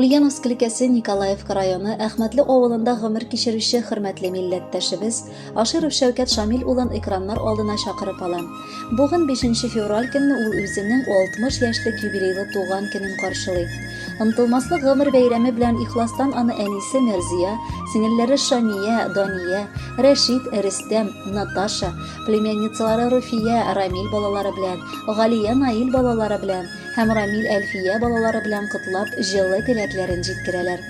Ульяновск өлкәсе Николаевка районы Әхмәтле авылында гомер кичерүче хөрмәтле милләттәшебез Аширов Шәүкәт Шамил улын экраннар алдына чакырып алам. Бүген 5 февраль көнне ул үзенең 60 яшьлек юбилейлы туган көнен каршылый. Онытылмаслык гомер бәйрәме белән ихластан аны әнисе Мәрзия, сеңелләре Шамия, Дания, Рәшит, Рөстәм, Наташа, племянницалары Руфия, Рамил балалары белән, Галия, Наил балалары белән, һәм Рамил Әлфия балалары белән котлап, җылы теләкләрен җиткерәләр.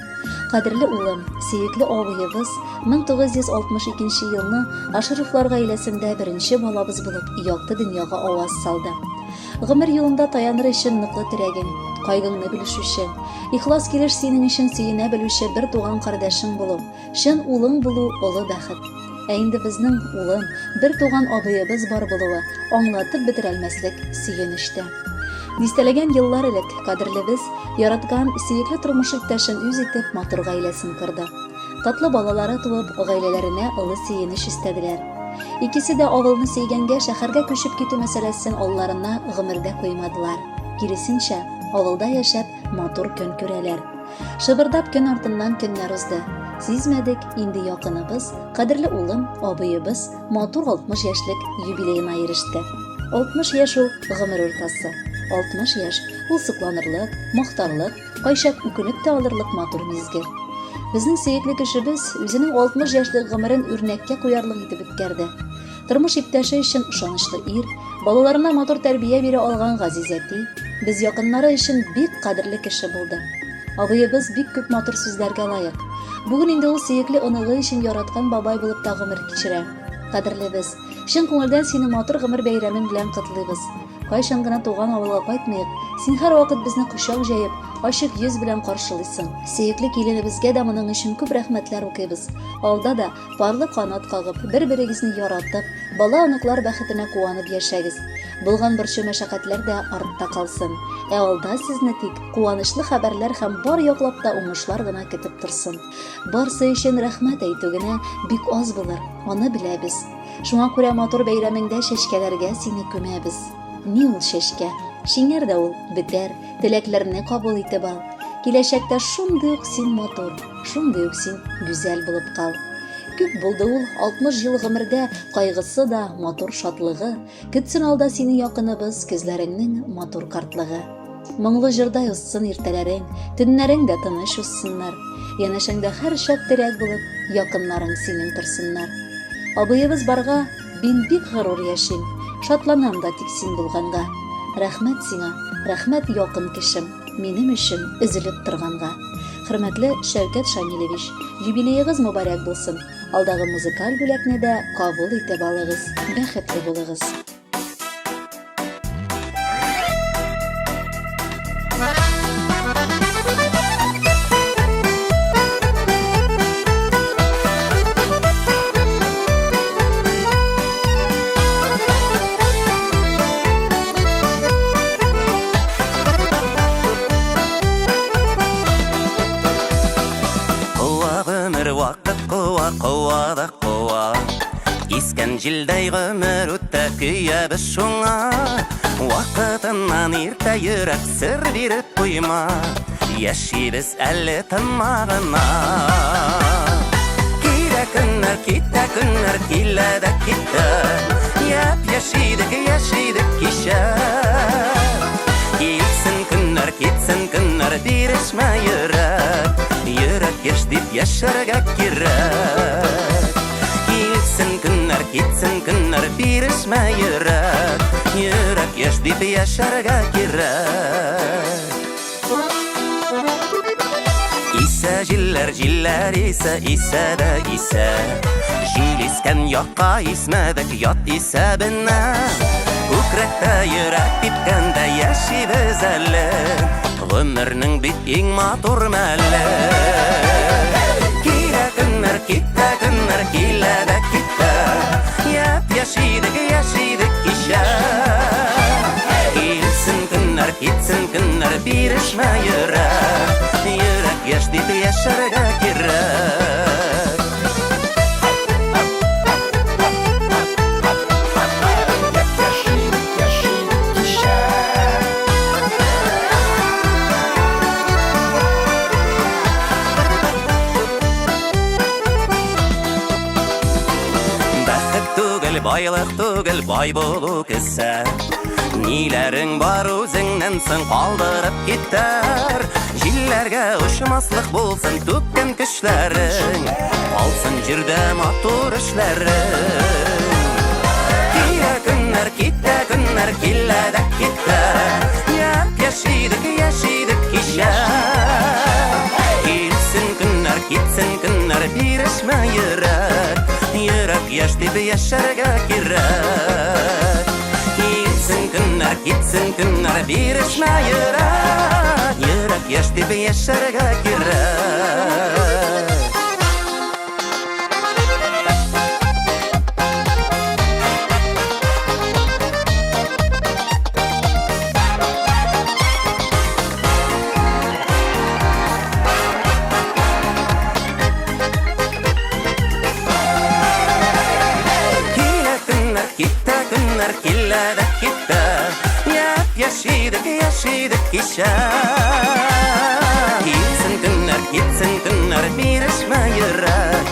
Кадерле улым, сөекле абыебыз 1962 елны Ашировлар гаиләсендә беренче балабыз булып якты дөньяга аваз салды. Гомер юлында таяныр өчен ныклы терәгең, кайгыңны белешүче, ихлас килеш синең өчен сөенә белүче бер туган кардәшең булу, Чын улың булу олы бәхет. Ә инде безнең улым, бер туган абыебыз бар булуы, аңлатып бетерәлмәслек сөенеч тә. Дистәләгән еллар элек кадерлебез, яраткан, сөекле тормыш иптәшен үз итеп, матур гаиләсен корды. Татлы балалары туып, гаиләләренә олы сөенеч өстәделәр. Икесе дә авылны сөйгәнгә шәһәргә күчеп китү мәсьәләсен алларына гомердә куймадылар. Киресенчә, авылда яшәп, матур көн күрәләр. Шыбырдап көн артыннан көннәр узды. Сизмәдек, инде якыныбыз, кадерле улым, абыебыз матур 60 яшьлек юбилеена иреште. 60 яшь ул гомер уртасы. 60 яшь ул сокланырлык, мактарлык, кайчак үкенеп тә алырлык матур мизгел. Безнең сөекле кешебез үзенең 60 яшьлек гомерен үрнәккә куярлык итеп үткәрде. Тормыш иптәше өчен ышанычлы ир, балаларына матур тәрбия бирә алган газиз әти, без якыннары өчен бик кадерле кеше булды. Абыебыз бик күп матур сүзләргә лаек. Бүген инде ул сөекле оныгы өчен яраткан бабай булып та гомер кичерә. Кадерлебез, чын күңелдән сине матур гомер бәйрәмең белән котлыйбыз. Кайчан гына туган авылга кайтмыйк, син һәрвакыт безне кочак җәеп, ачык йөз белән каршылыйсың. Сөекле киленебезгә дә моның өчен күп рәхмәтләр укыйбыз. Алда да, Парлы канат кагып, бер-берегезне яратып, бала-оныклар бәхетенә куанып яшәгез. Булган борчу-мәшәкатьләр дә артта калсын. Ә алда сезне тик куанычлы хәбәрләр һәм бар яклап та уңышлар гына көтеп торсын. Барсы өчен рәхмәт әйтү генә бик аз булыр, аны беләбез. Шуңа күрә матур бәйрәмеңдә чәчкәләргә сине күмәбез. Ни ул чәчкә? Шиңәр дә ул, бетәр, теләкләрне кабул итеп ал. Киләчәктә шундый ук син матур, шундый ук син гүзәл булып кал. Күп булды ул 60 ел гомердә кайгысы да, матур шатлыгы. Көтсен алда сине якыныбыз, көзләреңнең матур картлыгы. Моңлы җырдай узсын иртәләрең, төннәрең дә тыныч узсыннар. Янәшәңдә һәрчак терәк булып, якыннарың синең торсыннар. Абыебыз барга, мин бик горур яшим, шатланам да тик син булганга. Рәхмәт сиңа, рәхмәт якын кешем, минем өчен өзелеп торганга. Хөрмәтле Шәүкәт Шамилевич, юбилеегыз мөбарәк булсын! Алдагы музыкаль бүләкне дә кабул итеп алыгыз. Бәхетле булыгыз! Куа гомер вакыт куа, куа да куа. Искән җилдәй гомер үтә, көябез шуңа. Вакытыннан иртә йөрәк сер биреп куйма. Яшибез әле тынма гына. Килә көннәр, китә көннәр, килә дә китә. Яп-яшь идек, яшь идек кичә. Килсен көннәр, китсен көннәр, бирешмә йөрәк. Йөрәк яшь дип яшәргә кирәк. Килсен көннәр, китсен көннәр, бирешмә йөрәк. Йөрәк яшь дип яшәргә кирәк. Исә җилләр, җилләр исә, исә дә исә. Җил искән якка исмәдек, ят исәбенә. Күкрәктә йөрәк типкәндә яшибез әле. Гомернең бит иң матур мәле. Килә көннәр, китә көннәр, килә дә китә. Япь-яшь идек, яшь идек кичә. Килсен көннәр, китсен көннәр, бирешмә йөрәк. Йөрәк яшь дип яшәргә кирәк. байлык түгел, бай булу кесә. Ниләрең бар үзеңнән соң калдырып китәр. Җилләргә очмаслык булсын түккән көчләрең, калсын җирдә матур эшләрең. Килә көннәр, китә көннәр, килә дә китә. Яп-яшь идек, яшь идек кичә. Килсен көннәр, китсен көннәр, бирешмә йөрәк. Йөрәк яшь дип яшәргә кирәк. Килсен көннәр, китсен көннәр, бирешмә йөрәк. Йөрәк яшь дип яшәргә кирәк. Килә көннәр, китә көннәр, килә дә китә. Япь-яшь идек, яшь идек кичә. Килсен көннәр, китсен көннәр, бирешмә йөрәк.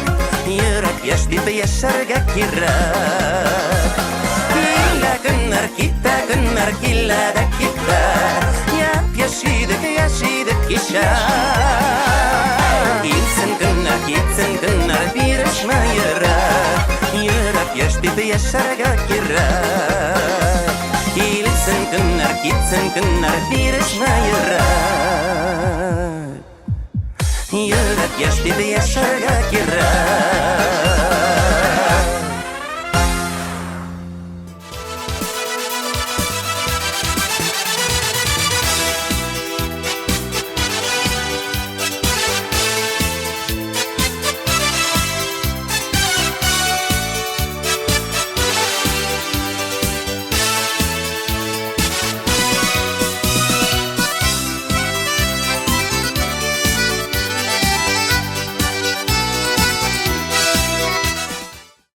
Йөрәк яшь дип яшәргә кирәк. Килә көннәр, китә көннәр, килә дә китә. Япь-яшь идек, яшь идек кичә. Килсен көннәр, китсен көннәр, бирешмә йөрәк. Йөрәк яшь дип яшәргә кирәк. Килсен көннәр, китсен көннәр, бирешмә йөрәк. Йөрәк яшь дип яшәргә кирәк.